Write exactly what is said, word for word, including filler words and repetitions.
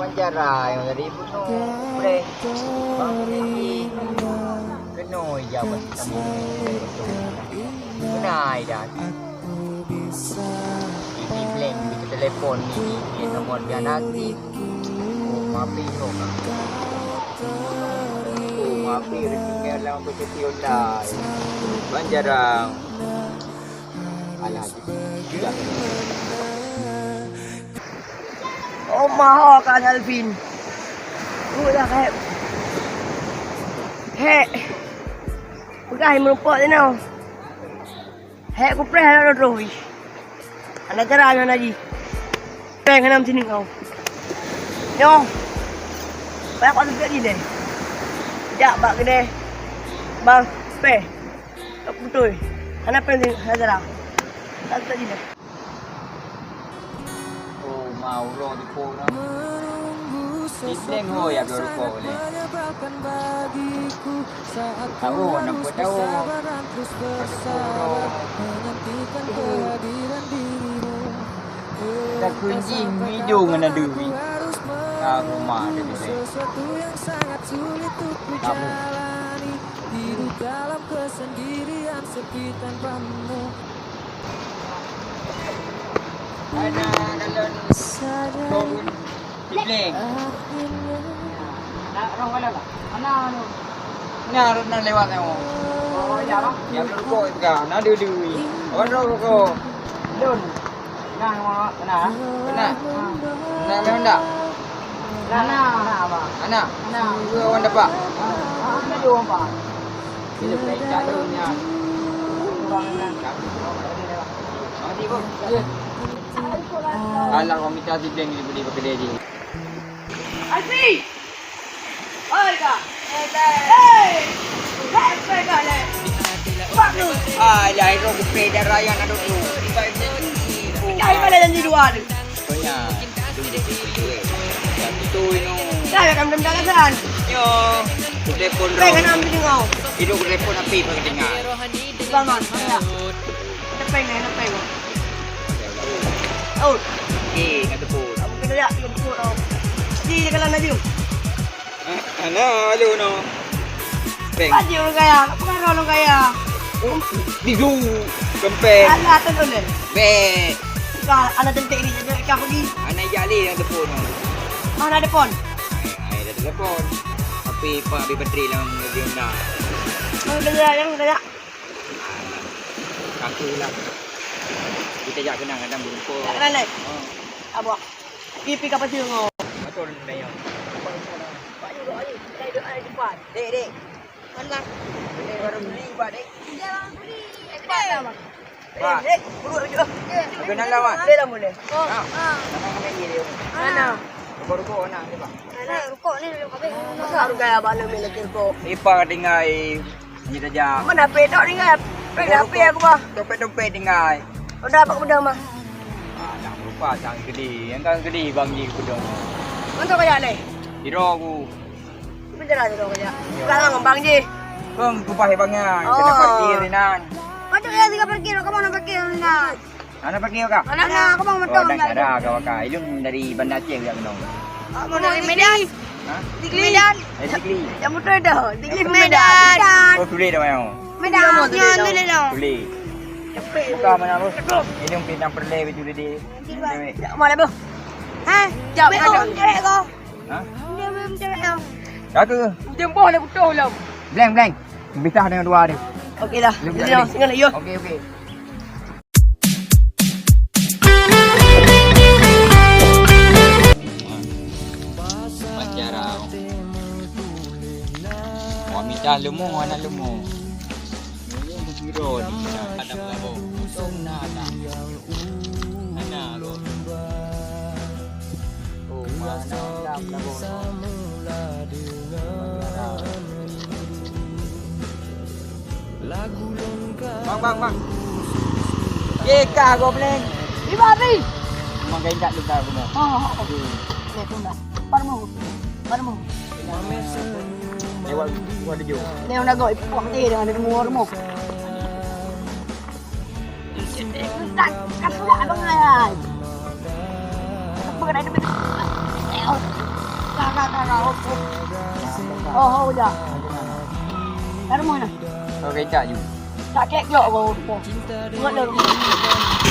Ajaran nyang dari bunoe preh. Bang, keunoe ija bak sambung. Beuna ija. Ini blank, di telepon ni, ni nomor dia nanti. Oh, mampir kau, Kak. Oh, mampir tinggal dalam aplikasi online. Banjarang. Alah, tidak. Oh, maha kan Alvin. Udah, Kak. Hek. Peugah meureumpok tinoe. Hek kupreh aneuk droe. Hana cara nyoe na jih. Péng hana meusineuk nyoe. Nyoe. Banyak waktu jadi deh. Jak bak keudè. Bang, péng. Tak beutôi. Hana péng sineuk, hana cara. Tak jadi deh. Oh, ma uroe di po na. Di pleng ho ya dua rupa ni. Tahu, nampak tahu. Ada po uroe. Takunci hidung ngon adu. Ka rumah dia di sini. Kamu. Ada dalam Sibling. Nak roh bala lah. Mana tu? Nah, roh na lewat tengok. Oh, ya lah. Ya, rukok juga. Nah, dulu. Orang rokok. Lun. Nah, nama, nah. Benar. Nah, memang tak? Nah, nah, nah, abang. Anak. Nah. Dua orang dapat. Ah, ada dua orang, Pak. Bila boleh cari ni, ah. Orang nak. Nanti, Bu. Ya. Alah, orang minta sibling ni boleh bekerja je. Azri! Oi, Kak! Hei! Hei, Kak, le! Pak tu! Alah, itu kupé darah yang ada tu. Cari pada janji dua tu. Banyak. Itu, itu, itu. Dah, ya, kamu dah minta alasan. Yo. Telepon. Hei, kenapa kau? Itu telepon api pakai dengar. Bangun, hurry up. Tepeng ni, tepeng. Oh. Eh, kata pun. Aku kena lihat, aku pun. Di jalan laju. Ana lu no. Peng. Baju orang kaya, apa kau orang kaya? Bigu, kempeng. Alah, tu boleh. Be. Kau anak cantik ni, jadi kau pergi. Anak jali yang telepon. Mana telepon? Ai, ai, ada telepon. Tapi pak habis bateri dalam lebih rendah. Mana kaya, yang kaya? Kaki lah. Kita jak kenang kadang berlupa. Tak kenal, eh? Oh. Abah. Pipi kapal sirung. Betul, Dayo. Pak Yu, Pak Yu. Kita hidup ada depan. Dek, dek. Mana? Ini baru beli, Pak, dek. Jangan beli. Hebat lah, Bang. Pak. Eh, dek. Buruk lagi. Kenal lah, Mak. Boleh lah, boleh. Oh. Ha. Ah. Mana kami dia? Mana? Rukuk-rukuk, mana? Ni, Pak. Mana? Rukuk ni belum habis. Masa harus gaya abang nak ambil lagi rukuk? Ni, Pak, dengar, eh. Ni saja. Mana P dok tinggal? P dah P aku bah. Dompet-dompet tinggal. Udah apa udah mah? Ah, tak lupa sang gede. Yang kan gede bang ni gudong. Mana kaya leh? Kira aku. Betul lah tu kaya. Sekarang bang je. Kong tu pahit bang ya. Oh. Kena parkir ni nan. Macam ya tiga parkir, kamu nak parkir ni nan. Mana pergi kau? Anak aku bang motor. Oh, dah ada kau kak. Ilung dari Banda Aceh juga kena. Aku dari Medan. Ha? Tigli. Medan. Eh, Tigli. Yang motor dah. Tigli ke Medan. Oh, tulis dah main. Medan. Nyo tulis dah. Tulis. Buka mana bos? Ilung pinang perleh betul dia. Mana bos? Ha? Jawab. Betul cewek kau. Ha? Dia belum cewek kau. Kaka. Jemboh dah betul lah. Blank, blank. Bisa dengan dua ni. Okey lah. Okey, okey. Pacara. Wah, mita leumo, anak leumo. Leumo beugiro di dalam labo. Untung na, na. Hana, oh. Oh, mana dalam labo. Bang, bang, bang. Ye, kah goblin. Ibu Abi. Memang gaya tak luka aku dah. Oh, oh, oh. Ni pun dah. Parmu. Parmu. Lewat, lewat tujuh. Ni udah goi, pok mati dah ada rumah rumah. Tak, tak pula abang ai. Apa kena itu? Oh, oh, dah. Kat rumah nah. Oh, kecak je. Tak kek jok kau. Buat dah rumah.